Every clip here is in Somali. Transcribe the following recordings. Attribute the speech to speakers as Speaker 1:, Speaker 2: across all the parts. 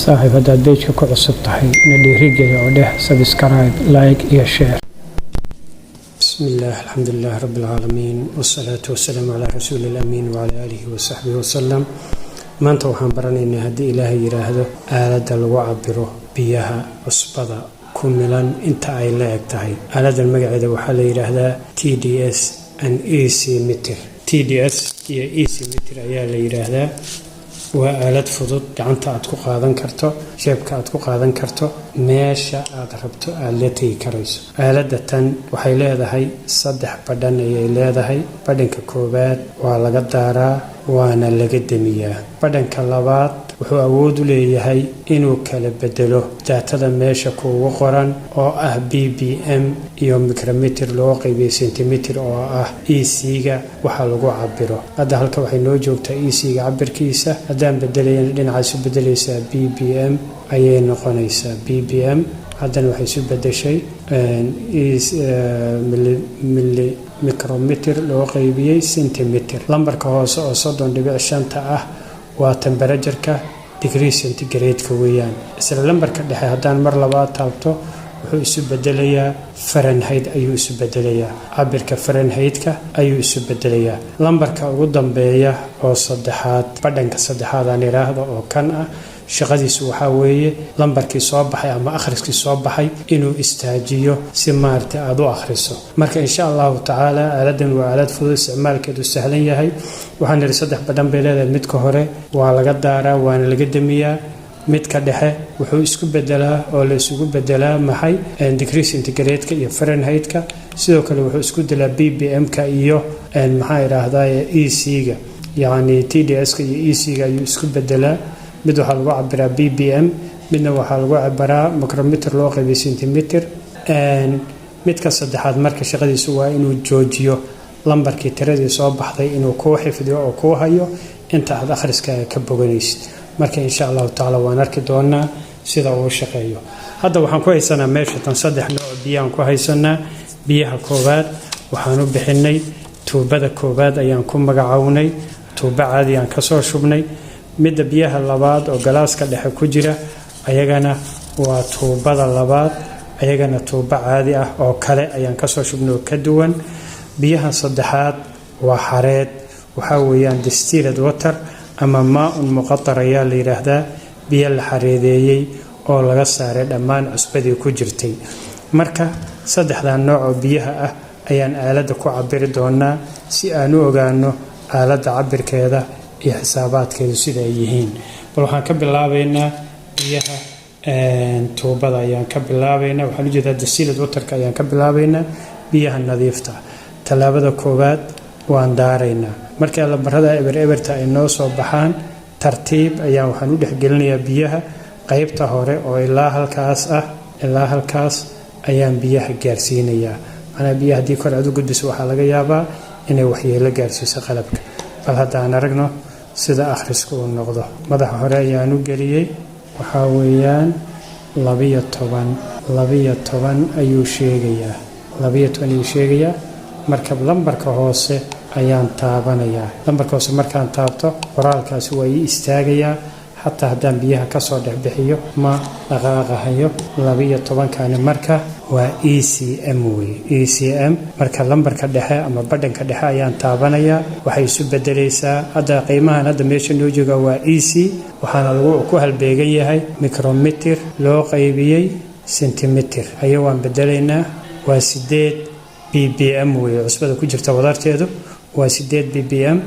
Speaker 1: Saaxiib, haddaad page-ka ku cusub tahay, na dhiirigeli oo dheh subscribe, like iyo share. بسم الله، الحمد لله رب العالمين، والصلاة والسلام على رسول الأمين وعلى آله وصحبه وسلم. Maanta waxaan baranaynaa, haddii Ilaahay yidhaahdo, aaladda lagu cabiro biyaha cusbada ku milan inta ay la eg tahay. Aaladan magaceeda waxaa la yidhaahdaa TDS and EC meter. TDS iyo EC meter ayaa la yidhaahdaa. Waa aalad fudud, gacanta aad ku qaadan karto, jeebka aad ku qaadan karto, meesha aad rabto aad la tegi karayso. Aaladda tan waxay leedahay saddex badhan ayay leedahay. Badhanka koowaad waa laga daaraa, waana laga demiyaa. Badhanka labaad wuxuu awood u leeyahay inuu kala bedelo data-da meesha kuugu qoran, oo ah ppm iyo micrometer loo qaybiyey centimeter, oo ah EC-ga waxa lagu cabiro. Hadda halka waxay noo joogtaa EC-ga cabirkiisa. Haddaan bedelayana, dhinaca isu bedelaysaa, ppm ayay noqonaysaa. ppm haddana waxay isu bedeshay milli micrometer loo qaybiyey centimeter. Lambarka hoose oo 30.5-ta ah waa temperature-ka degree centigrade-ka weeyaan. Isla lambarka dhexe haddaan mar labaad taabto, wuxuu isu bedelayaa Fahrenheit ayuu isu bedelayaa, cabirka Fahrenheit-ka ayuu isu bedelayaa. Lambarka ugu dambeeya oo saddexaad, badhanka saddexaad aan idhaahdo, oo kan ah, shaqadiisu waxaa weeye lambarkii soo baxay ama akhriskii soo baxay inuu istaajiyo si maaragtay aada u akhriso. Marka, insha Allahu tacaala, aaladan waa aalad fudud, isticmaalkeedu sahlan yahay. Waxaan idhi saddex badhan bay leedahay. Midka hore waa laga daaraa, waana laga demiyaa. Midka dhexe wuxuu isku bedelaa oo la isugu bedelaa maxay? Degree centigrade-ka iyo Fahrenheit-ka. Sidoo kale wuxuu isku delaa ppm-ka iyo, maxaa idhaahdaa, EC-ga, yacni TDS-ka iyo EC-ga ayuu isku bedelaa. Mid waxaa lagu cabiraa ppm, midna waxaa lagu cabiraa micrometer loo qaybiyay centimeter. Midka saddexaad marka shaqadiisu waa inuu joojiyo lambarkii tiradii soo baxday, inuu kuu xifdiyo oo kuu hayo inta aad akhriskaaga ka boganaysid. Marka, insha Allahu tacaala, waan arki doonaa sida uu shaqeeyo. Hadda waxaan ku haysanaa meesha tan saddex nooc biyaan ku haysanaa. Biyaha koowaad waxaan u bixinay tuubada koowaad ayaan ku magacownay, tuubo caadi aan kasoo shubnay. Midda biyaha labaad oo galaaska dhexe ku jira, ayagana waa tuubada labaad, ayagana tuubo caadi ah oo kale ayaan kasoo shubnay oo ka duwan. Biyaha saddexaad waa xareed, waxaa weeyaan distilled water ama maa-un muqatar ayaa la yidhaahdaa, biyo la xareedeeyey oo laga saaray dhammaan cusbadii ku jirtay. Marka saddexdan nooc oo biyaha ah ayaan aaladda ku cabiri doonaa si aan u ogaano aaladda cabirkeeda iyo xisaabaadkeedu sida ay yihiin. Bal waxaan ka bilaabaynaa biyaha tuubada ayaan ka bilaabaynaa, waxaan ujeedaa distilled water-ka ayaan ka bilaabaynaa, biyaha nadiifta. Tallaabada koowaad waan daaraynaa. Markii lambarada eber eberta ay noo soo baxaan, tartiib ayaan waxaan u dhexgelinayaa biyaha qaybta hore oo ilaa halkaas ah. Ilaa halkaas ayaan biyaha gaarsiinayaa. Macnaa, biyaha haddii kor aad u gudbiso, waxaa laga yaabaa inay waxyeelo gaarsiiso qalabka. Bal hadda aan aragno sida akhriska uu noqdo. Madaxa hore ayaan u geliyey, waxaa weeyaan 12. 12 ayuu sheegayaa, 12 ayuu sheegayaa. Marka lambarka hoose ayaan taabanayaa. Lambarka hoose markaan taabto, qoraalkaasi waa ii istaagayaa. Xataa haddaan biyaha kasoo dhexbixiyo, ma dhaqaaqahayo. 12-kani marka waa ECM wey, ECM. Marka lambarka dhexe ama badhanka dhexe ayaan taabanayaa, waxay isu bedelaysaa hadda qiimahan hadda meesha noo jooga waa EC, waxaana lagu ku halbeegan yahay micrometer loo qaybiyey centimeter. Aya waan bedelaynaa, waa 8 ppm wey. Cusbada ku jirta wadarteedu waa 8 ppm.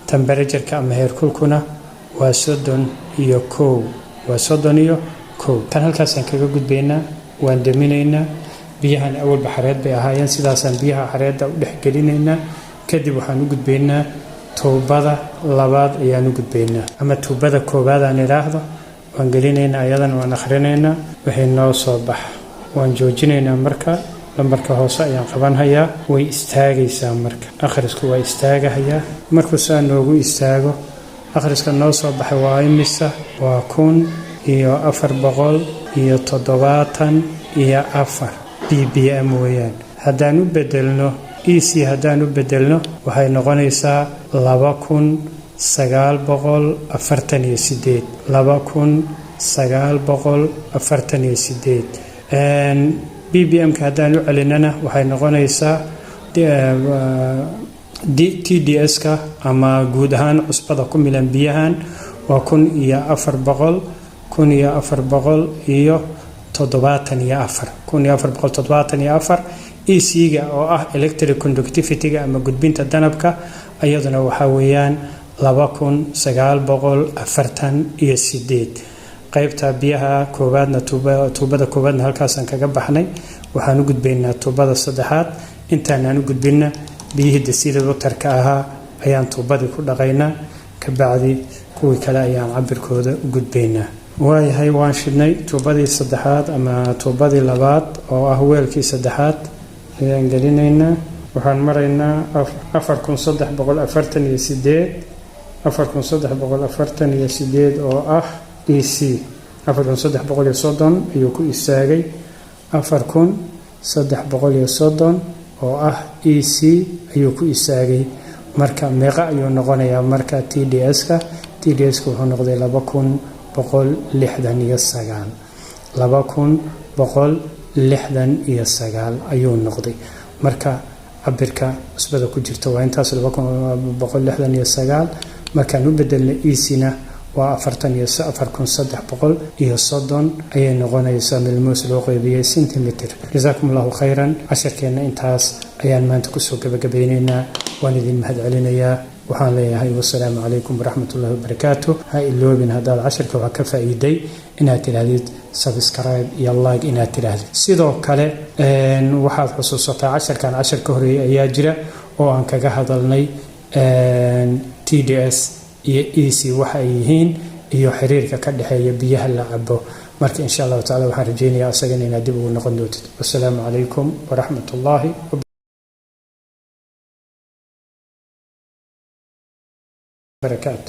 Speaker 1: Temperature-ka ama heerkulkuna waa 31, waa 31. Tan halkaasaan kaga gudbaynaa, waan daminaynaa. Biyahan awalba xareed bay ahaayeen, sidaasaan biyaha xareedda u dhexgelinaynaa. Kadib waxaan u gudbaynaa tuubada labaad ayaan u gudbaynaa, ama tuubada koowaad aan idhaahdo. Waan gelinaynaa ayadana, waan akhrinaynaa wixii noo soo baxa. Waan joojinaynaa. Marka lambarka hoose ayaan qabanhayaa, way istaagaysaa. Marka akhrisku waa istaagahayaa. Markuu saa noogu istaago, akhriska noo soo baxay waa imisa? Waa 1474 ppm weeyaan. Haddaan u bedelno EC, haddaan u bedelno, waxay noqonaysaa 2948, 29. 948. ppm-ka haddaan u celinana, waxay noqonaysaa TDS-ka ama guud ahaan cusbada ku milan biyahan waa 1400, 1474, 1474. EC-ga oo ah electric conductivity-ga ama gudbinta danabka, iyaduna waxaa weeyaan 2948. Qaybta biyaha koowaadna, tuubada koowaadna halkaasaan kaga baxnay. Waxaan u gudbaynaa tuubada saddexaad. Intaanaan u gudbinna, biyihii distilled waterka ahaa ayaan tuubadii ku dhaqaynaa, kabacdi kuwii kale ayaan cabirkooda u gudbaynaa. Waayahay, waan shidhnay tuubadii saddexaad ama tuubadii labaad oo ah weelkii saddexaad ayaan gelinaynaa. Waxaan maraynaa 4348, 4348 oo ah EC. 4330 ayuu ku istaagay. 4330 oo ah EC ayuu ku istaagay. Marka meeqa ayuu noqonayaa marka TDS-ka? TDS-ka wuxuu noqday 2169, 2169 ayuu noqday. Marka cabirka cusbada ku jirta waa intaas, 2169. Markaan u bedelna EC-na waa 44,330 ayay noqonaysaa, millimoles loo qeybiyey centimeter. Jasaakum Allahu khayran. Casharkeenna intaas ayaan maanta kusoo gabagabeyneynaa. Waan idin mahad celinayaa. Waxaan leeyahay wasalaamu calaykum waraxmatullahi wabarakaatu. Ha iloobin haddaad casharka wax ka faa'iiday inaad tidhaahdid subscribe iyo like inaad tidhaahdid. Sidoo kale waxaad xusuusataa casharkan cashar ka horeeyay ayaa jira oo aan kaga hadalnay TDS iyo EC waxa ay yihiin iyo xiriirka ka dhexeeya biyaha la cabo. Marka insha Allahu tacala waxaan rajeynayaa asagana inaad dib ugu noqon doontid. Wasalaamu calaykum waraxmat ullaahi wabarakaatu.